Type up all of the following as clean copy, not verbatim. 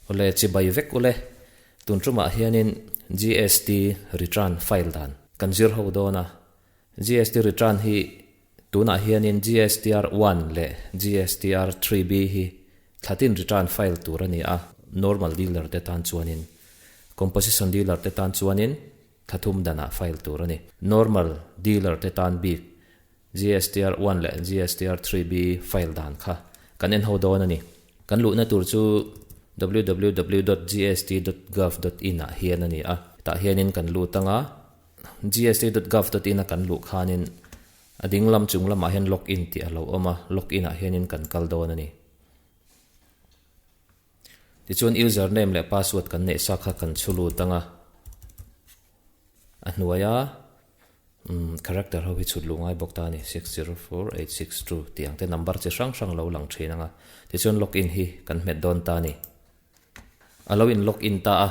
Awle chibai vek ule, tun tumah hianin GST return file dan kan zir ho dawn a. GST return hi tunah hianin GSTR one leh GSTR 3B hi thlatin return file tur a ni a, normal dealer te tan chuanin, composition dealer te tan chuanin thlathum danah file tur a ni. Normal dealer te tan bik GSTR one leh GSTR 3B file dan kha kan en ho dawn a ni. Kan luhna tur chu www.gst.gov.in ah hian a ni a, tah hianin kan lut anga gst.gov.in a kan luh khanin a ding lam chung lamah hian login tih a lo awm a, login ah hianin kan kal dawn a ni. Tichuan username leh password kan neih sa kha kan chhu lut anga a hnuaia Umm character ho hi chhut luh ngai bawk ta a ni, 604862 tih ang te number chi hrang hrang lo lang thin ang a, tichuan log in hi kan hmet dawn ta a ni. A lo in log in ta a,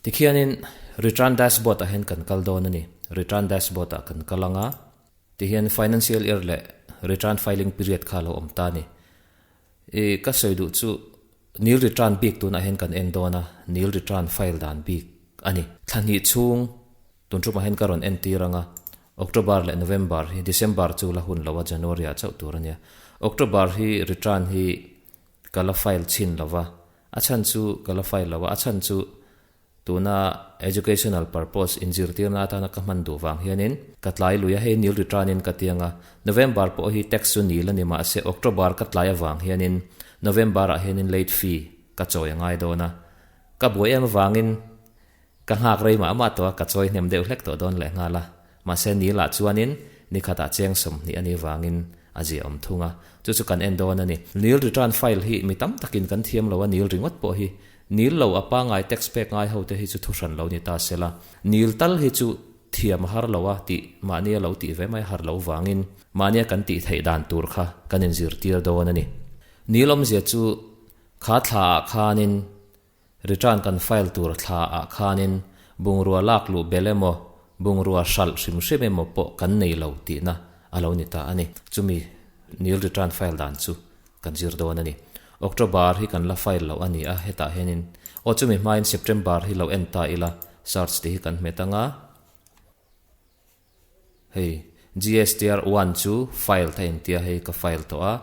tikhianin return dashboard ah hian kan kal dawn a ni, return dashboard ah kan kal ang a, tihian financial year leh return filing period kha a lo awm ta a ni. I ka sawi duh chu nil return bik tunah hian kan en dawn a, nil return file dan bik a ni. Thla hnih chhung tun tumah hian ka rawn entir ang a, October leh November hi December chu la hun lo a, January ah chauh tur a nia. October hi return hi ka la file chhin lo va, a chhan chu ka la file lo a, a chhan chu Tuna educational purpose inzirtirna atana ka hman duh vang hianin ka tlai lui a, hei nil return in ka tiang a, November pawh hi tax chu nil a ni mahse October ka tlai avang hianin November ah hianin late fee ka chawi a ngai dawn a, ka buai em avangin ka nghak rei mah mah tawh a, ka chawi hnem deuh hlek tawh dawn lehnghal a, mahse nil ah chuanin nikhatah cheng 20 a nih vangin a ziah awm thung a, chu chu kan en dawn a ni. Nil return file hi mi tam takin kan thiam lo a, nil ringawt pawh hi Nil lo a pangai tax pek ngai ho te hi chu thuhran lo ni ta sela, nil tal hi chu thiam a har lo a tih mahnia lo tih ve mai har lo vangin mahnia kan tih theih dan tur kha kan inzirtir dawn a ni. Nil awmzia chu kha thla ah khanin return kan file tur thla ah khanin bungrua lak luh bel emaw bungrua hralh hrim hrim emaw pawh kan nei lo tihna a lo ni ta a ni. Chumi nil return file dan chu kan zir dawn a ni. October hi kan la file loh a ni a, hetah hianin aw chumi hmain September hi lo en ta ila, search tih hi kan hmet anga, hei GSTR one chu file tha intia hei ka file tawh a,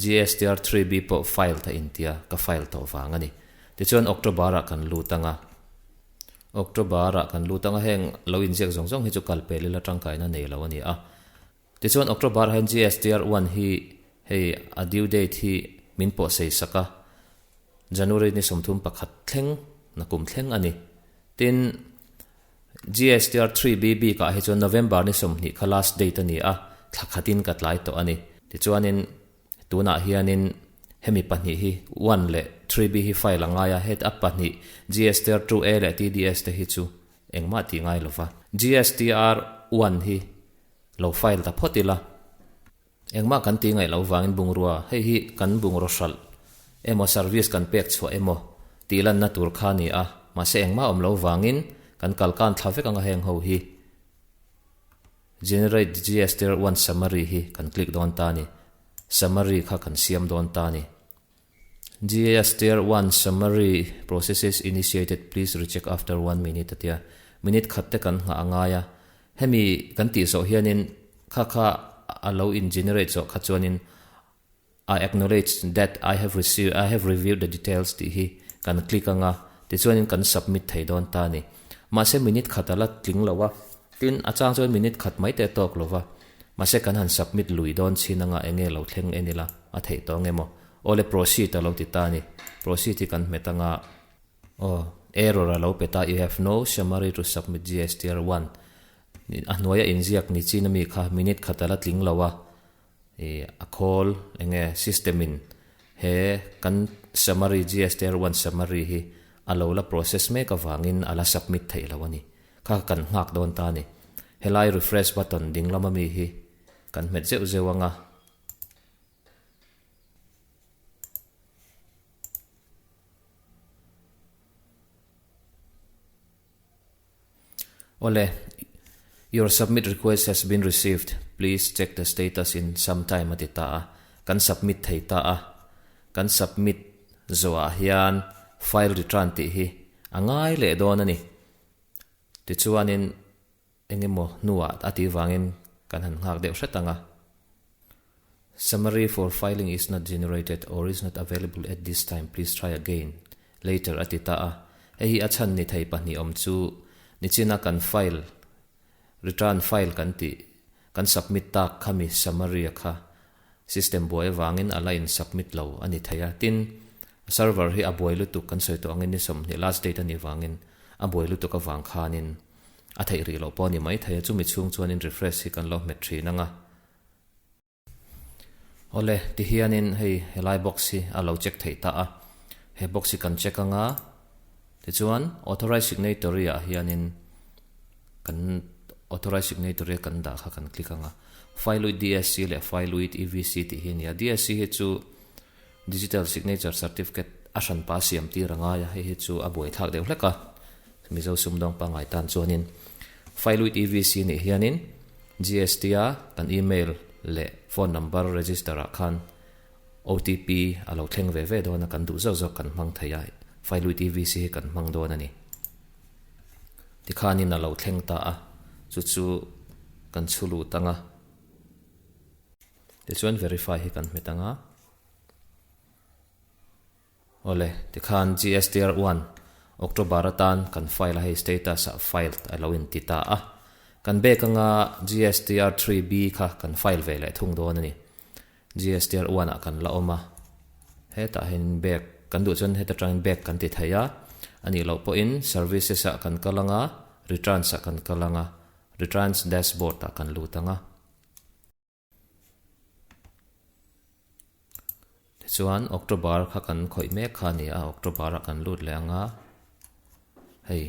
GSTR 3B pawh file tha intia ka file tawh vang a ni. Tichuan October ah kan lut anga, October ah kan lut anga heng lo inziak zawng zawng hi chu kal pel ila tangkaina nei lo a ni a. Tichuan October hian GSTR one hi hei a due date hi min pawh sei sak a, January ni 31 thleng na kum thleng a ni. Tin, GSTR 3B bikah hi chuan November ni 20 kha last date a ni a, thla khatin ka tlai tawh a ni. Tichuanin tunah hianin hemi pahnih hi one leh 3B hi file a ngai a, het a pahnih GSTR 2A leh TDS te hi chu engmah tih ngai lova. GSTR one hi Lo file ta phawt ila. Engmah kan ti ngaih loh vangin bungrua, hei hi kan bungraw hralh emaw service kan pek chhuah emaw tih lanna tur kha a ni a, mahse engmah awm loh vangin kan kalkan thla vek anga heng ho hi Generate GSTR one summary hi kan click dawn ta a ni. Summary kha kan siam dawn ta a ni. GSTR one summary processes initiated please recheck after one minute a tia. Minute khat te kan nghah a ngai a. Hemi kan tih zawh hianin kha kha a lo in generate zawh kha chuanin I acknowledge that I have received I have reviewed the details tih hi kan click anga tichuanin kan submit thei dawn ta a ni. Mahse minute khat a la tling lo a, tin a chang chuan minute khat mai te a tawk lo va. Mahse kan han submit lui dawn chin anga enge lo thleng en ila a theih tawh nge maw? Awle proceed a lo ti ta a ni. Proceed hi kan hmet anga aw error a lo pe ta you have no summary to submit GSTR one a hnuaia inziak ni chin ami kha minute khat a la tling lo a i a khawl enge system in he kan summary GSTR one summary hi a lo la process mek avangin a la submit theih lo a ni. Kha kan nghak dawn ta a ni. Helai refresh button ding lama mi hi kan hmet zeuh zeuh anga. Awle, your submit request has been received, please check the status in some time a ti ta a, kan submit thei ta a, kan submit. Zawhah hian file return tih hi a ngai leh dawn a ni. Tichuanin engemaw hnuah a tih vangin kan han nghak deuh hret ang a. Summary for filing is not generated or is not available at this time, please try again later a ti ta a. Hei hi a chhan ni thei pahnih awm chu nichina kan file return file kan tih kan submit tak khami summary a kha system buai avangin a la in submit lo a ni thei a. Tin, server hi a buai lutuk kan sawi tawh angin ni 20 last date a nih vangin a buai lutuk avang khanin a theih rih loh pawh a ni mai thei a, chumi chhung chuanin refresh hi kan lo hmet thin ang a. Awle, tihianin hei helai box hi a lo check theih ta a, he box hi kan check ang a, tichuan authorized signatory ah hianin kan authorized signatory a kan dah kha kan click ang a, file with DSC leh file with EVC tih hi a ni a, DSC hi chu digital signature certificate a hranpa siam tir a ngai a, hei hi chu a buaithlak deuh hlek a, Mizo sumdawng pangngai tan chuanin file with EVC nih hianin GST a kan email leh phone number register ah khan OTP a lo thleng ve ve dawn a, kan duh zawk zawk kan hmang thei a, file with EVC hi kan hmang dawn a ni. Tikhanin a lo thleng ta a, chu chu kan chhu lut ang a, tichuan verify hi kan hmet ang a. Awle, tikhan GSTR 1 October atan kan file a hei status ah filed a lo inti ta a. Kan bek anga GSTR 3B kha kan file ve leh thung dawn a ni. GSTR 1 ah kan la awm a. Hetah hian bek kan duh chuan heta tangin bek kan ti thei a. A nih loh pawhin services ah kan kal anga, returns ah kan kal anga, returns dashboard ah kan lut anga. Tichuan October kha kan khawih mek kha a ni a, October ah kan lut leh ang a, hei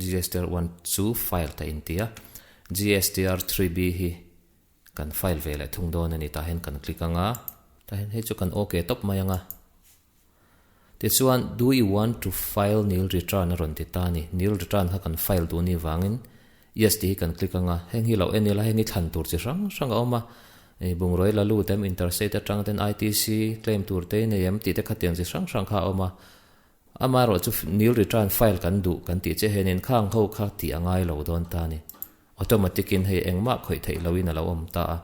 GSTR 1 chu file ta inti a, GSTR 3B hi kan file ve leh thung dawn a ni, tah hian kan click ang a, tah hian hei chu kan ok tawp mai ang a. Tichuan do you want to file nil return a rawn ti ta a ni, nil return kha kan file duh ni vangin yes tih hi kan click anga, heng hi lo en ila heng hi thlan tur chi hrang hrang a awm a, bungraw la lut em, interstate atang ten ITC claim tur te i nei em tih te khatiang chi hrang hrang kha a awm a, amaherawhchu nil return file kan duh kan tih che hianin khang ho kha tih a ngai lo dawn ta a ni, automatic in hei engmah khawih theih loin a lo awm ta a,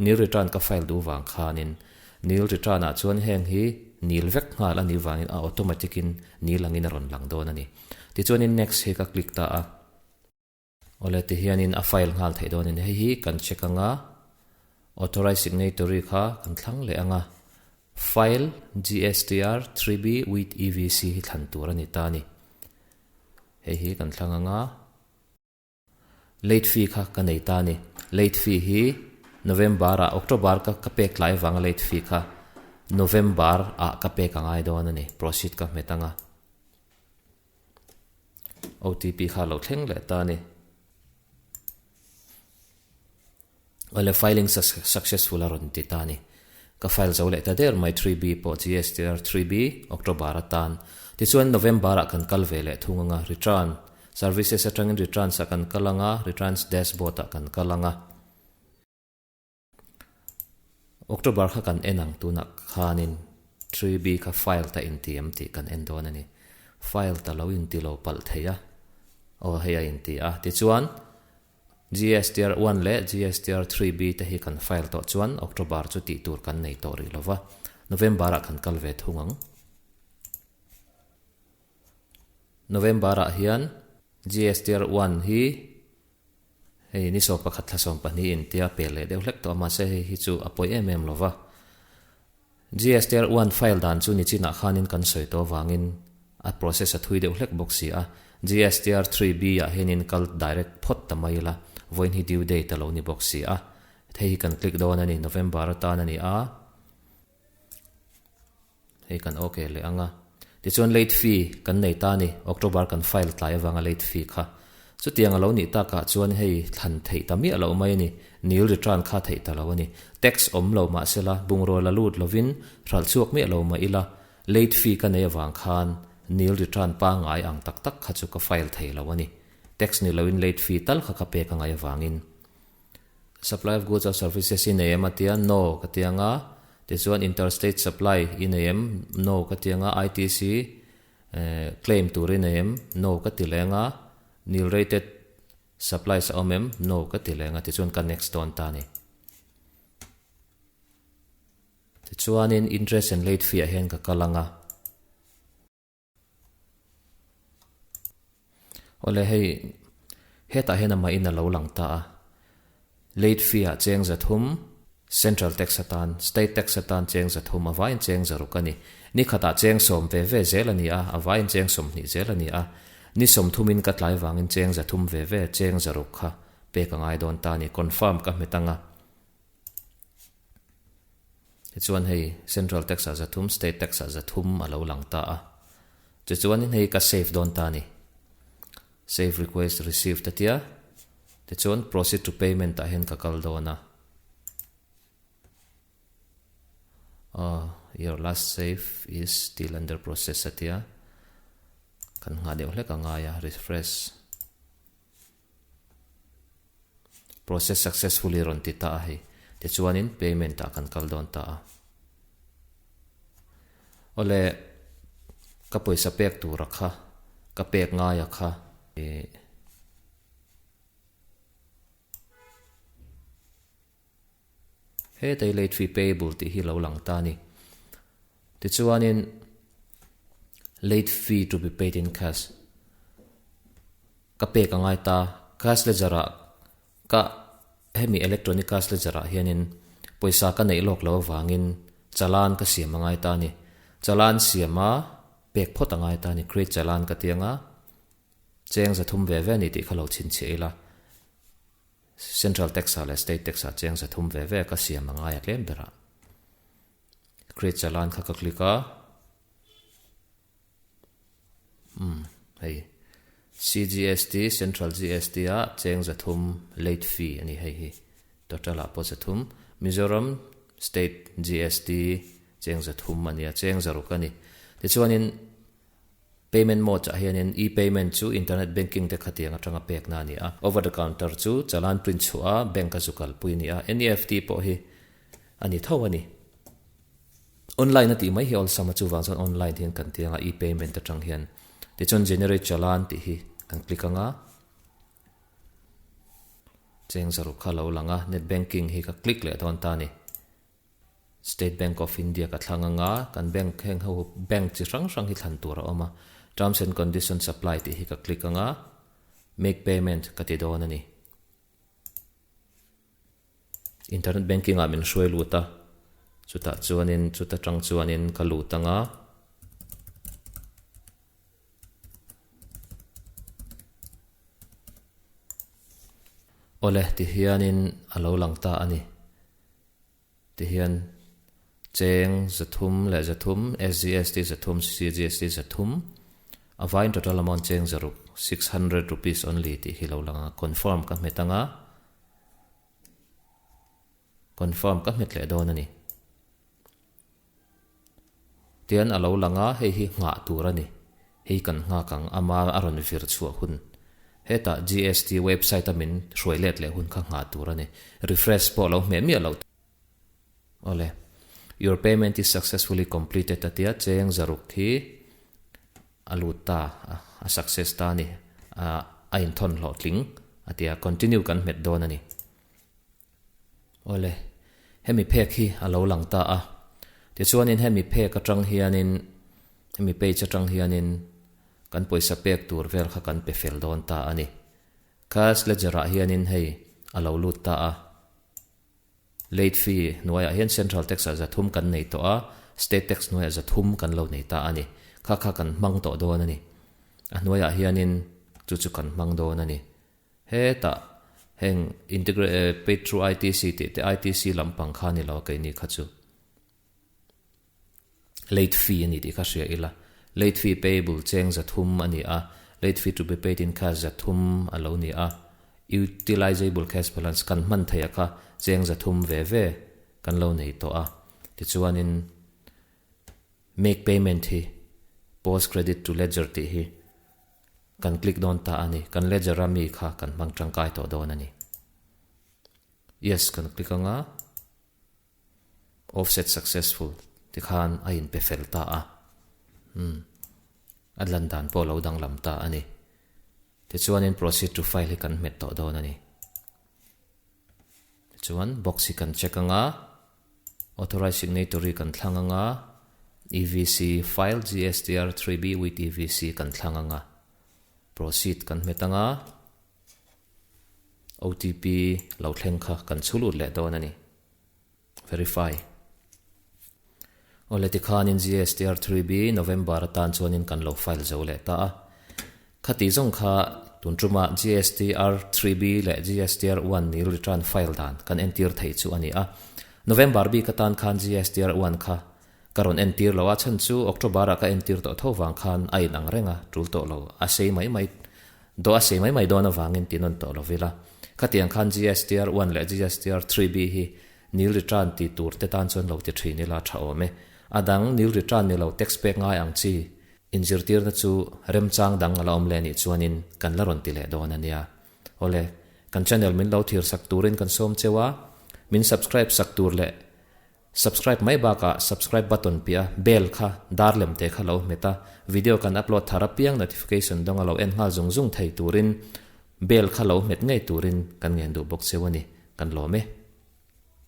nil return ka file duh vang khanin nil return ah chuan heng hi nil vek nghal a nih vangin a automatic in nil angin a rawn lang dawn a ni. Tichuanin next hi ka click ta a. Awle tihianin a file nghal theih dawn a ni. Hei hi kan check anga authorized signatory kha kan thlang leh anga file GSTR 3B with EVC hi thlan tur a ni ta a ni. Hei hi kan thlang anga. Late fee kha ka nei ta a ni. Late fee hi November ah, October ka ka pek tlai avanga late fee kha November ah ka pek a ngai dawn a ni. Proceed ka hmet anga. OTP kha lo thleng leh ta a ni. Awle filing successful a rawn ti ta a ni. Ka file zo leh ta der mai 3B pawh GSTR 3B October atan. Tichuan November ah kan kal ve leh thung anga return services atangin returns ah kan kal anga returns dashboard ah kan kal anga. October kha kan en ang tunah khanin 3B kha file ta inti em tih kan en dawn a ni. File ta lo inti lo palh thei a, aw hei a inti a. Tichuan GSTR 1 leh GSTR 3B te hi kan file tawh chuan October chu tih tur kan nei tawh rih lo va, November ah kan kal ve thung ang. November ah hian GSTR 1 hi Hei ni 11 thla 12 in tia pel leh deuh hlek tawh a, mahse hei hi chu a pawi em em lo va. GSTR 1 file dan chu nichinah khanin kan sawi tawh avangin a process a thui deuh hlek bawk si a. GSTR 3B ah hianin kal direct phawt ta mai ila, vawiin hi due date a lo ni bawk si a. Hei hi kan click dawn a ni, November atan a ni a. Hei kan ok leh ang a. Tichuan late fee kan nei ta a ni, October kan file tlai avanga late fee kha. Chutiang a lo nih takah chuan hei thlan theih ta miah loh mai a ni, nil return kha theih ta lo a ni. Tax awm lo mahsela bungraw la lut lovin hralh chhuak miah lo mah ila, late fee ka nei avang khan nil return pangngai ang tak tak kha chu ka file thei lo a ni. Tax ni loin late fee tal kha ka pek a ngaih avangin. Supply of goods or services i nei em a tia, No ka ti ang a. Tichuan interstate supply i nei em? No ka ti anga, ITC claim tur i nei em? No ka ti leng a, nil rated supplies a awm em? No ka ti leng a, tichuan ka next dawn ta a ni. Tichuanin interest and late fee ah hian ka kal anga. Awle hei hetah hian amah in a lo lang ta a, late fee ah cheng 300, central tax atan, state tax atan cheng 300, a vaiin cheng 600 a ni. Ni khatah cheng 10 ve ve zel a ni a, a vaiin cheng 20 zel a ni a. Ni 30 in ka tlai vangin cheng 300 ve ve, cheng 600 kha pek a ngai dawn ta a ni, confirm ka hmet anga. Tichuan hei Central tax ah 300, State tax ah 300 a lo lang ta a. Tichuanin hei ka save dawn ta a ni. Save request received a tia. Tichuan proceed to payment ah hian ka kal dawn a. Aw, your last save is still under process a tia. Kan nghah deuh hlek a ngai a, refresh. Process successfully rawn ti ta a hei. Tichuanin payment ah kan kal dawn ta a. Awle, ka pawisa pek tura kha, ka pek ngaia kha i Hetei late fee payable tih hi lo lang ta a ni. Tichuanin late fee to be paid in cash ka pek a ngai ta. Cash ledger ah ka hemi electronic cash ledger ah hianin pawisa ka neih lawk lo avangin chalan ka siam a ngai ta a ni. Chalan siam a pek phawt a ngai ta a ni. Create chalan ka ti anga cheng 300 ve ve a ni tih kha lo chhinchhiah ila. Central tax ah leh state tax ah cheng 300 ve ve ka siam a ngai a tlem ber ah. Create chalan kha ka click a. Umm hei CGST Central GST ah cheng 300 late fee a ni hei hi. Total ah pawh 300. Mizoram state GST cheng 300 a nia cheng 600 a ni. Tichuanin Payment mode ah hianin e-payment chu internet banking te khatiang atanga pekna a ni a, over the counter chu chalan print chhuah a bank a zu kalpui a ni a, NEFT pawh hi a ni tho a ni. Online a tih mai hi awlsam a, chuvang chuan online hian kan ti anga e-payment atang hian. Tichuan generate chalan tih hi kan click anga cheng 600 kha lo lang a, net banking hi ka click leh dawn ta a ni. State Bank of India ka thlang anga, kan bank heng ho bank chi hrang hrang hi thlan tur a awm a, Terms and Conditions apply tih hi ka click anga, Make payment ka ti dawn a ni. Internet banking ah min hruai lut a, chutah chuanin chuta tang chuanin ka lut anga, Awle ti hianin a lo lang ta a ni. Tihian cheng 303, SGST 300, CGST 300, a vain total amount cheng 600, 600 rupees only tih hi lo lang a, confirm ka hmet anga, confirm ka hmet leh dawn a ni. Tihian a lo lang a, hei hi nghah tur a ni, hei kan nghak ang, ama a rawn vir chhuah hun. Hetah GST website a min hruai let leh hun kha nghah tur a ni. Refresh pawh lo hmeh miah loh. Awle. Your payment is successfully completed a tia, cheng 600 hi a lut ta, a success ta a ni, a inthawn hlawhtling a tia, continue kan hmet dawn a ni. Awle, hemi phek hi a lo lang ta a. Tichuanin hemi phek atang hianin, hemi page atang hianin kan pawisa pek tur vel kha kan pe fel dawn ta a ni. Cash ledger ah hianin hei a lo lut ta a. Late fee hnuaiah hian central tax ah 300 kan nei tawh a, state tax hnuaiah 300 kan lo nei ta a ni. Kha kha kan hmang tawh dawn a ni. A hnuaiah hianin chu chu kan hmang dawn a ni. Hetah heng integrate paid through ITC tih te ITC lampang kha ni lo a keini kha chu late fee a ni tih kha hria ila. Late fee payable cheng 300 a ni a, late fee to be paid in cash 300 a lo ni a, utilizable cash balance kan hman theih a kha cheng 300 ve ve kan lo nei tawh a. Tichuanin make payment hi post credit to ledger tih hi Kan click dawn ta a ni. Kan ledger a mi kha kan hmang tangkai tawh dawn a ni. Yes kan click anga. Offset successful tikhan a inpe fel ta a. Umm. A lan dan pawh lo danglam ta a ni. Tichuanin proceed to file hi kan hmet tawh dawn a ni. Tichuan box hi kan check anga, authorized signatory kan thlang anga, EVC file GSTR 3B with EVC kan thlang anga, proceed kan hmet anga, OTP lo thleng kha kan chhulut leh dawn a ni. Verify. Awle tikhanin GSTR 3B November atan chuanin kan lo file zo leh ta a. Khati zawng kha tun ṭuma GSTR 3B leh GSTR 1 nil return file dan kan entir thei chu a ni a. November bik atan khan GSTR 1 kha ka rawn entir lo a, chhan chu October ah ka entir tawh tho vang khan a inang reng a, ṭul tawh lo a sei mai mai Dawh a sei mai mai dawn avangin ti nawn tawh lo ila. Khatiang khan GSTR 1 leh GSTR 3B hi nil return ti tur te tan chuan lo ti thin ila tha awm e. A dang nil return ni lo tax pek ngai ang chi inzirtirna chu remchang dang a la awm leh nih chuanin kan la rawn ti leh dawn a nia. Awle, kan channel min lo thir sak turin kan sawm cheu a, min subscribe sak tur leh Subscribe mai bakah subscribe button piah a bell kha dar lem te kha lo hmet a, video kan upload thar apiang notification dawng a lo en nghal zung zung thei turin bell kha lo hmet ngei turin kan ngen duh bawk cheu a ni, kan lawm e.